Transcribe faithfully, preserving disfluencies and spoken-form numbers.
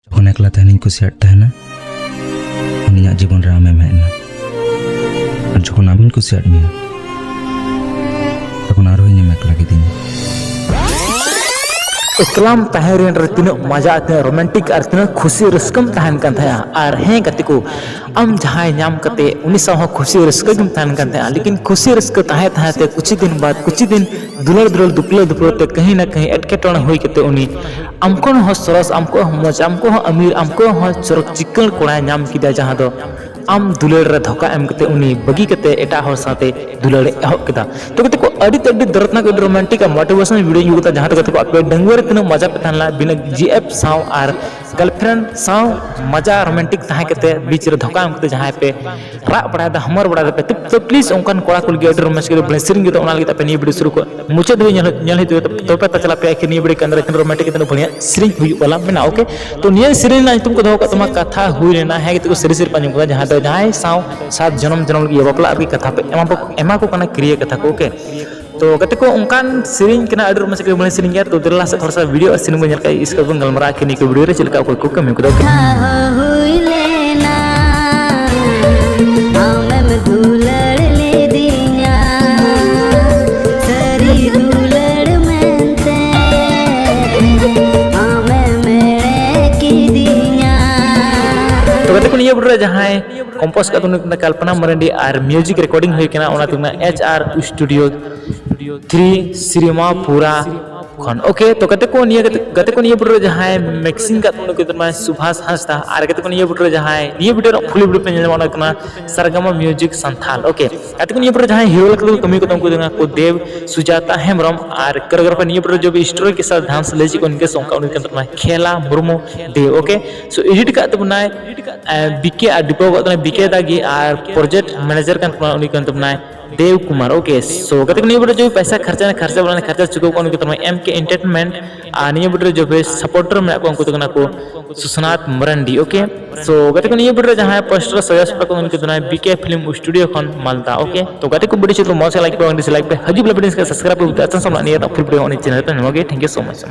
ᱡᱚᱠᱷᱚᱱ ᱮᱠᱞᱟ ᱛᱟᱦᱮᱱᱤᱧ ᱠᱩᱥᱤᱭᱟᱫ ᱛᱟᱦᱮᱱᱟ, ᱩᱱᱤᱧᱟᱜ ᱡᱤᱵᱚᱱ ᱨᱮ ᱟᱢᱮᱢ ᱦᱮᱡ ᱮᱱᱟ᱾ ᱟᱨ ᱡᱚᱠᱷᱚᱱ ᱟᱢᱤᱧ ᱠᱩᱥᱤᱭᱟᱫ ᱢᱮᱭᱟ, ᱛᱚᱠᱷᱚᱱ ᱟᱨᱦᱚᱸ ᱤᱧᱮᱢ ᱮᱠᱞᱟ ᱠᱤᱫᱤᱧᱟ᱾ ᱮᱠᱞᱟᱢ ᱛᱟᱦᱮᱸ ᱨᱮᱱ ᱨᱮ ᱛᱤᱱᱟᱹᱜ ᱢᱟᱡᱟ, ᱛᱤᱱᱟᱹᱜ ᱨᱳᱢᱟᱱᱴᱤᱠ ᱟᱨ ᱛᱤᱱᱟᱹᱜ ᱠᱷᱩᱥᱤ ᱨᱟᱹᱥᱠᱟᱹᱢ ᱛᱟᱦᱮᱱ ᱠᱟᱱ ᱛᱟᱦᱮᱸᱜᱼᱟ᱾ ᱟᱨ ᱦᱮᱸ ᱜᱟᱛᱮ ᱠᱚ, ᱟᱢ ᱡᱟᱦᱟᱸᱭ ᱧᱟᱢ ᱠᱟᱛᱮ ᱩᱱᱤ ᱥᱟᱶ ᱦᱚᱸ ᱠᱷᱩᱥᱤ ᱨᱟᱹᱥᱠᱟᱹ ᱜᱮᱢ ᱛᱟᱦᱮᱱ ᱠᱟᱱ ᱛᱟᱦᱮᱸᱜᱼᱟ, ᱞᱮᱠᱤᱱ ᱠᱷᱩᱥᱤ ᱨᱟᱹᱥᱠᱟᱹ ᱛᱟᱦᱮᱸ ᱛᱟᱦᱮᱸ ᱛᱮ ᱠᱩᱪᱷᱤ ᱫᱤᱱ ᱵᱟᱫ, ᱠᱩᱪᱷᱤ ᱫᱤᱱ ᱫᱩᱞᱟᱹᱲ ᱫᱩᱞᱟᱹᱲ ᱫᱩᱯᱞᱟᱹ ᱫᱩᱯᱞᱟᱹ ᱛᱮ ᱠᱟᱹᱦᱤ ᱱᱟ ᱠᱟᱹᱦᱤ ᱮᱴᱠᱮᱴᱚᱬᱮ ᱦᱩᱭ ᱠᱟᱛᱮ ᱩᱱᱤ ᱟᱢ ᱠᱷᱚᱱ ᱦᱚᱸ ᱥᱚᱨᱚᱥ, ᱟᱢ ᱠᱷᱚᱱ ᱦᱚᱸ ᱢᱚᱡᱽ, ᱟᱢ ᱠᱷᱚᱱ ᱦᱚᱸ ᱟᱢᱤᱨ, ᱟᱢ ᱠᱷᱚᱱ ᱦᱚᱸ ᱪᱚᱨᱚᱠ ᱪᱤᱠᱟᱹᱲ ᱠᱚᱲᱟᱭ ᱧᱟᱢ ᱠᱮᱫᱟ, ᱡᱟᱦᱟᱸ ᱫᱚ ᱟᱢ ᱫᱩᱞᱟᱹᱲ ᱨᱮ ᱫᱷᱳᱠᱟ ᱮᱢ ᱠᱟᱛᱮ ᱩᱱᱤ ᱵᱟᱹᱜᱤ ᱠᱟᱛᱮ ᱮᱴᱟᱜ ᱦᱚᱲ ᱥᱟᱶᱛᱮ ᱫᱩᱞᱟᱹᱲ ᱮ ᱮᱦᱚᱵ ᱠᱮᱫᱟ᱾ ᱛᱚ ᱜᱟᱛᱮ ᱠᱚ, ᱟᱹᱰᱤ ᱛᱮᱫ ᱟᱹᱰᱤ ᱫᱚᱨᱫᱽᱱᱟᱠ, ᱟᱹᱰᱤ ᱨᱳᱢᱟᱱᱴᱤᱠ ᱟᱨ ᱢᱳᱴᱤᱵᱷᱮᱥᱚᱱᱟᱞ ᱵᱷᱤᱰᱤᱭᱳᱧ ᱟᱹᱜᱩ ᱠᱟᱫᱟ, ᱡᱟᱦᱟᱸ ᱫᱚ ᱜᱟᱛᱮ ᱠᱚ ᱟᱯᱮ ᱰᱟᱺᱜᱩᱣᱟᱹ ᱨᱮ ᱛᱤᱱᱟᱹᱜ ᱢᱟᱡᱟ ᱯᱮ ᱛᱟᱦᱮᱸ ᱞᱮᱱᱟ ᱵᱤᱱᱟᱹ ᱡᱤ ᱮᱯᱷ ᱥᱟᱶ ᱟᱨ ᱜᱟᱨᱞᱯᱷᱨᱮᱱᱰ ᱥᱟᱶ ᱢᱟᱡᱟ ᱨᱳᱢᱟᱱᱴᱤᱠ ᱛᱟᱦᱮᱸ ᱠᱟᱛᱮ ᱵᱤᱪ ᱨᱮ ᱫᱷᱳᱠᱟ ᱮᱢ ᱠᱟᱛᱮ ᱡᱟᱦᱟᱸᱭ ᱯᱮ ᱨᱟᱜ ᱵᱟᱲᱟᱭᱮᱫᱟ, ᱦᱟᱢᱟᱨ ᱵᱟᱲᱟᱭᱮᱫᱟ ᱯᱮ, ᱛᱚ, ᱛᱚ ᱯᱞᱤᱡᱽ ᱚᱱᱠᱟᱱ ᱠᱚᱲᱟ ᱠᱚ ᱞᱟᱹᱜᱤᱫ ᱟᱹᱰᱤ ᱨᱳᱢᱟᱱᱥ ᱜᱮ ᱵᱚᱞᱮ ᱥᱮᱨᱮᱧ ᱜᱮ, ᱛᱚ ᱚᱱᱟ ᱞᱟᱹᱜᱤᱫ ᱟᱯᱮ ᱱᱤᱭᱟᱹ ᱵᱷᱤᱰᱤᱭᱳ ᱥᱩᱨᱩ ᱠᱚ ᱢᱩᱪᱟᱹᱫ ᱫᱷᱟᱹᱵᱤᱡ ᱧᱮᱞ, ᱧᱮᱞ ᱦᱩᱭᱩᱜ ᱛᱟᱯᱮᱭᱟ, ᱛᱚᱵᱮ ᱯᱮ ᱛᱟᱪᱟᱞᱟ ᱯᱮᱭᱟ ᱠᱤ ᱱᱤᱭᱟᱹ ᱵᱷᱤᱰᱤᱭᱳ ᱠᱮᱱᱫᱨᱚ ᱛᱤᱱᱟᱹᱜ ᱨᱳᱢᱟᱱᱴᱤᱠ, ᱛᱤᱱᱟᱹᱜ ᱵᱷᱟᱹᱲᱤᱭᱟ ᱥᱮᱨᱮᱧ ᱦᱩᱭᱩᱜ ᱠᱟᱱᱟ, ᱢᱮᱱᱟᱜᱼᱟ, ᱳᱠᱮ? ᱛᱚ ᱱᱤᱭᱟᱹ ᱥᱮᱨᱮᱧ ᱨᱮᱱᱟᱜ ᱧᱩᱛᱩᱢ ᱠᱚ ᱫᱚᱦᱚ ᱠᱟᱜ ᱛᱟᱢᱟ ᱠᱟᱛᱷᱟ ᱦᱩᱭ ᱞᱮᱱᱟ, ᱦᱮᱸ ᱜᱟᱛᱮ ᱠᱚ, ᱥᱟᱹᱨᱤ ᱥᱟᱹᱨᱤ ᱯᱮ ᱟᱸᱡᱚᱢ ᱠᱟᱫᱟ, ᱡᱟᱦᱟᱸ ᱫᱚ ᱡᱟᱦᱟᱸᱭ ᱥᱟᱶ ᱥᱟᱛ ᱡᱚᱱᱚᱢ ᱡᱚᱱᱚᱢ ᱞᱟᱹᱜᱤᱫ ᱵᱟᱯᱞᱟ ᱟᱨᱠᱤ ᱠᱟᱛᱷᱟ ᱯᱮ ᱮᱢᱟ ᱠᱚ, ᱮᱢᱟ ᱠᱚ ᱠᱟᱱᱟ ᱠᱤᱨᱭᱟᱹ ᱠᱟᱛᱷᱟ ᱠᱚ, ᱳᱠᱮ? ᱛᱚ ᱜᱟᱛᱮ ᱠᱚ, ᱚᱱᱠᱟᱱ ᱥᱮᱨᱮᱧ ᱠᱟᱱᱟ, ᱟᱹᱰᱤ ᱨᱳᱢᱟᱱᱥ ᱜᱮ ᱵᱚᱞᱮ ᱥᱮᱨᱮᱧ ᱜᱮᱭᱟ᱾ ᱛᱚ ᱫᱮᱞᱟ ᱥᱮ ᱛᱷᱚᱲᱟ ᱥᱟ ᱵᱷᱤᱰᱤᱭᱳ ᱟᱨ ᱥᱮᱨᱮᱧ ᱵᱚᱱ ᱧᱮᱞ ᱠᱟᱜ, ᱤᱥᱠᱟ ᱵᱚᱱ ᱜᱟᱞᱢᱟᱨᱟᱜ ᱠᱤ ᱱᱤᱭᱟᱹ ᱠᱚ ᱵᱷᱤᱰᱤᱭᱳ ᱨᱮ ᱪᱮᱫ ᱞᱮᱠᱟ ᱚᱠᱚᱭ ᱠᱚ ᱠᱟᱹᱢᱤ ᱠᱚᱫᱚ᱾ ᱠᱟᱛᱷᱟ ᱦᱩᱭ ᱞᱮᱱᱟ, ᱟᱢᱮᱢ ᱫᱩᱞᱟᱹᱲ ᱞᱤᱫᱤᱧᱟ, ᱥᱟᱹᱨᱤ ᱫᱩᱞᱟᱹᱲ ᱢᱮᱱᱛᱮ ᱟᱢᱮᱢ ᱮᱲᱮ ᱠᱤᱫᱤᱧᱟ᱾ ᱛᱚ ᱜᱟᱛᱮ ᱠᱚ, ᱱᱤᱭᱟᱹ ᱵᱷᱤᱰᱤᱭᱳ ᱨᱮ ᱡᱟᱦᱟᱸᱭ ᱠᱚᱢᱯᱳᱡᱽ ᱠᱟᱜ ᱛᱟᱵᱚᱱᱟ ᱠᱟᱞᱯᱚᱱᱟ ᱢᱟᱨᱟᱱᱰᱤ ᱟᱨ ᱢᱤᱭᱩᱡᱤᱠ ᱨᱮᱠᱚᱨᱰᱤᱝ ᱦᱩᱭ ᱠᱟᱱᱟ, ᱚᱱᱟ ᱫᱚ ᱠᱟᱱᱟ ᱮᱪ ᱟᱨ ᱥᱴᱩᱰᱤᱭᱳ ᱛᱷᱨᱤ ᱥᱤᱨᱤᱢᱟᱯᱩᱨᱟ ᱠᱷᱚᱱ᱾ ᱳᱠᱮ, ᱛᱚ ᱜᱟᱛᱮ ᱠᱚ, ᱱᱤᱭᱟᱹ ᱜᱟᱛᱮ, ᱜᱟᱛᱮ ᱠᱚ, ᱱᱤᱭᱟᱹ ᱵᱷᱤᱰᱤᱭᱳ ᱨᱮ ᱡᱟᱦᱟᱸᱭ ᱢᱤᱠᱥᱤᱝ ᱠᱟᱜ ᱛᱟᱵᱚᱱᱟ ᱩᱱᱤ ᱠᱚ ᱢᱮᱛᱟᱭ ᱥᱩᱵᱷᱟᱥ ᱦᱟᱸᱥᱫᱟ, ᱟᱨ ᱜᱟᱛᱮ ᱠᱚ, ᱱᱤᱭᱟᱹ ᱵᱷᱤᱰᱤᱭᱳ ᱨᱮ ᱡᱟᱦᱟᱸᱭ, ᱱᱤᱭᱟᱹ ᱵᱷᱤᱰᱤᱭᱳ ᱨᱮᱱᱟᱜ ᱯᱷᱩᱞ ᱵᱷᱤᱰᱤᱭᱳ ᱯᱮ ᱧᱮᱞ ᱧᱟᱢᱟ, ᱚᱱᱟ ᱠᱟᱱᱟ ᱥᱟᱨᱜᱟᱢᱟ ᱢᱤᱭᱩᱡᱤᱠ ᱥᱟᱱᱛᱷᱟᱞ᱾ ᱳᱠᱮ, ᱜᱟᱛᱮ ᱠᱚ, ᱱᱤᱭᱟᱹ ᱵᱷᱤᱰᱤᱭᱳ ᱨᱮ ᱡᱟᱦᱟᱸᱭ ᱦᱤᱨᱳ ᱞᱮᱠᱟ ᱠᱚ ᱠᱟᱹᱢᱤ ᱠᱟᱫᱟ ᱩᱱᱠᱩ ᱫᱚ ᱠᱟᱱᱟ ᱠᱚ ᱫᱮᱵ ᱥᱩᱡᱟᱛᱟ ᱦᱮᱢᱵᱨᱚᱢ, ᱟᱨ ᱠᱳᱨᱤᱭᱳᱜᱨᱟᱯᱷᱟᱨ ᱱᱤᱭᱟᱹ ᱵᱷᱤᱰᱤᱭᱳ ᱨᱮ ᱡᱚᱵ ᱥᱴᱳᱨᱤ ᱠᱮ ᱥᱟᱛᱷ ᱰᱟᱱᱥ ᱞᱮ ᱪᱮᱫ ᱠᱚ ᱩᱱᱠᱩ ᱥᱚᱝᱠᱟ ᱩᱱᱤ ᱠᱟᱱ ᱛᱟᱵᱚᱱᱟ ᱠᱷᱮᱞᱟ ᱢᱩᱨᱢᱩ ᱫᱮᱵ᱾ ᱳᱠᱮ, ᱥᱳ ᱮᱰᱤᱴ ᱠᱟᱜ ᱛᱟᱵᱚᱱᱟᱭ ᱵᱤᱠᱮ ᱟᱨ ᱰᱤᱯᱞᱳ ᱠᱟᱜ ᱛᱟᱵᱚᱱᱟᱭ ᱵᱤᱠᱮ ᱫᱟᱜᱤ, ᱟᱨ ᱯᱨᱚᱡᱮᱠᱴ ᱢᱮᱱᱮᱡᱟᱨ ᱠᱟᱱ ᱛᱟᱵᱚᱱᱟ ᱩᱱᱤ ᱠᱟᱱ ᱛᱟᱵᱚᱱᱟᱭ ᱫᱮᱵ ᱠᱩᱢᱟᱨ᱾ ᱳᱠᱮ, ᱥᱳ ᱜᱟᱛᱮ ᱠᱚ, ᱱᱤᱭᱟᱹ ᱵᱷᱤᱰᱤᱭᱳ ᱨᱮ ᱡᱚᱵ ᱯᱚᱭᱥᱟ ᱠᱷᱚᱨᱪᱟ ᱠᱷᱚᱨᱪᱟ ᱵᱟᱲᱟ ᱠᱷᱚᱨᱪᱟ ᱪᱩᱠᱟᱹᱣ ᱠᱚ ᱩᱱᱠᱩ ᱛᱟᱵᱚᱱᱟ ᱮᱢ ᱠᱮ ᱮᱱᱴᱟᱨᱴᱮᱱᱢᱮᱱᱴ, ᱟᱨ ᱱᱤᱭᱟᱹ ᱵᱷᱤᱰᱤᱭᱳ ᱨᱮ ᱡᱚᱵ ᱥᱟᱯᱳᱨᱴᱟᱨ ᱢᱮᱱᱟᱜ ᱠᱚᱣᱟ ᱩᱱᱠᱩ ᱫᱚ ᱠᱟᱱᱟ ᱠᱚ ᱥᱩᱥᱱᱟᱛᱷ ᱢᱟᱨᱟᱱᱰᱤ᱾ ᱳᱠᱮ, ᱥᱳ ᱜᱟᱛᱮ ᱠᱚ, ᱱᱤᱭᱟᱹ ᱵᱷᱤᱰᱤᱭᱳ ᱨᱮ ᱡᱟᱦᱟᱸᱭ ᱯᱳᱥᱴᱟᱨ ᱥᱟᱡᱟᱣ ᱥᱟᱯᱲᱟᱣ ᱠᱚ ᱩᱱᱠᱩ ᱫᱚ ᱠᱟᱱᱟ ᱵᱤᱠᱮ ᱯᱷᱤᱞᱢ ᱥᱴᱩᱰᱤᱭᱳ ᱠᱷᱚᱱ ᱢᱟᱞᱫᱟ᱾ ᱳᱠᱮ, ᱛᱚ ᱜᱟᱛᱮ ᱠᱚ, ᱵᱷᱤᱰᱤᱭᱳ ᱪᱮᱫ ᱢᱚᱡᱽ ᱞᱟᱭᱤᱠ ᱯᱮ, ᱰᱤᱥᱞᱟᱭᱤᱠ ᱯᱮ, ᱦᱤᱡᱩᱜ ᱞᱟᱹᱜᱤᱫ ᱥᱟᱵᱥᱠᱨᱟᱭᱤᱵ ᱯᱮ, ᱟᱪᱪᱷᱟ ᱥᱟᱢᱞᱟ ᱱᱤᱭᱟᱹ ᱯᱷᱩᱞ ᱵᱷᱤᱰᱤᱭᱳ ᱚᱱᱟ ᱪᱮᱱᱮᱞ ᱨᱮ ᱧᱟᱢᱚᱜ ᱜᱮ᱾ Thank you so much᱾